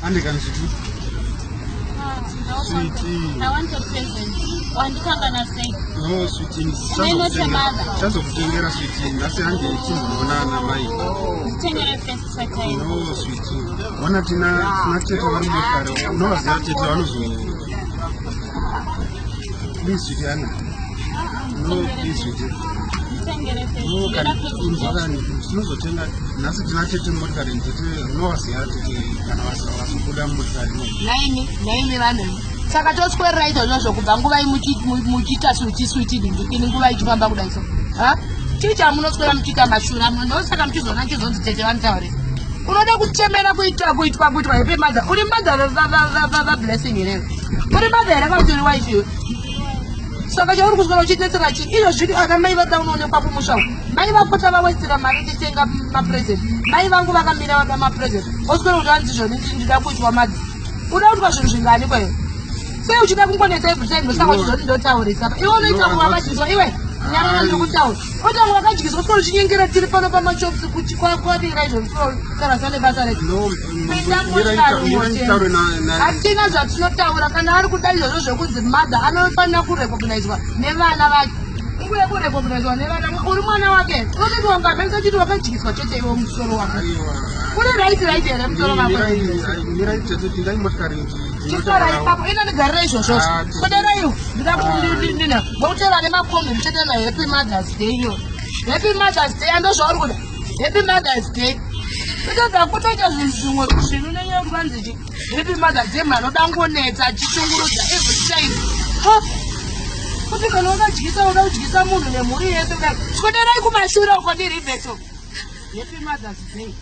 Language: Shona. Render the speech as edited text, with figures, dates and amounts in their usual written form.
Ande kana sweetie. Sweetie. I want a present. Wandikangana sei? No sweetie. Am I not your mother? Chazokutengera sweetie. Nhasi hande chimboona ana mai. Nditengere first satan. No sweetie. Wana tina tina tete vari motokari. Unovaziva tete vanozo. Please sweetie Anna. No please sweetie. Nditengere first. No Ndoda kana present. inzwa kani tinozotenga nhasi tina tete motokari tete unovaziva tete kana vazobuda mumotokari imomo. Naimi, naimi vanhu. Saka toswerera izvozvozvo kubva nguvai muchiita sweetie sweetie dindikini nguva ichifamba kudai so. Ha? Chii chamunoswera muchiita mashura muno ndosaka muchizoona chizonzi tete vanotaurisa. Unoda kuchemera kuitwa kuitwa kuitwa happy mother. Uri mother va blessing here? Uri mother here kana kuti uri wife iwe? Saka chauri kuswera uchinetsera chii? Izvo zviri ana mai vada unoonekwa kumusha uku. Mai vapota vawestera mari nditenga mapresent. Mai vangu vakamira vada mapresent. Oswera kuti hanzi zvoni ndida kuitwa madzi. Uda kuitwa zvinhu zvingani kwayo? Sei uchida kungonetsa every time ndosaka uchizoti ndotaurisa. Iwe unoita kuva wakadyiswa iwe. Nyarara ndiri kutaura. Otanga wakadyiswa uswera uchinyengera tiri pano pamashops kuti kwadira izvo uswera sane basa recho. No, Pinda motokari hatina zvatinotaura kana ari kuda izvozvo zvekunzi mother anofanira kurecognizwa nevana vake ukuye kurecognizwa nevana uri mwana wake unototi wangamhenza uchiti wakadyiswa chete iwe musoro wako uri right right here musoro wako mirai tete pindai motokari chisara ipapo ina ndigarira izvozvozvo Ah, kuderaiwo ndida kundina ngokutera nemakombi muchete na happy mothers day iyo happy mothers day andozvauri kuda happy mothers day kutodza kutoita zvinhu zvimwe zvinhu nenyaya yekuti vanzi chi happy mothers day munhu anoda ngonetsa achishungurudza every time Ha! kuti kana wakadyisa uda kudyisa munhu nemhuri yese kudai swederai kumashure uko ndirivheso happy mothers day.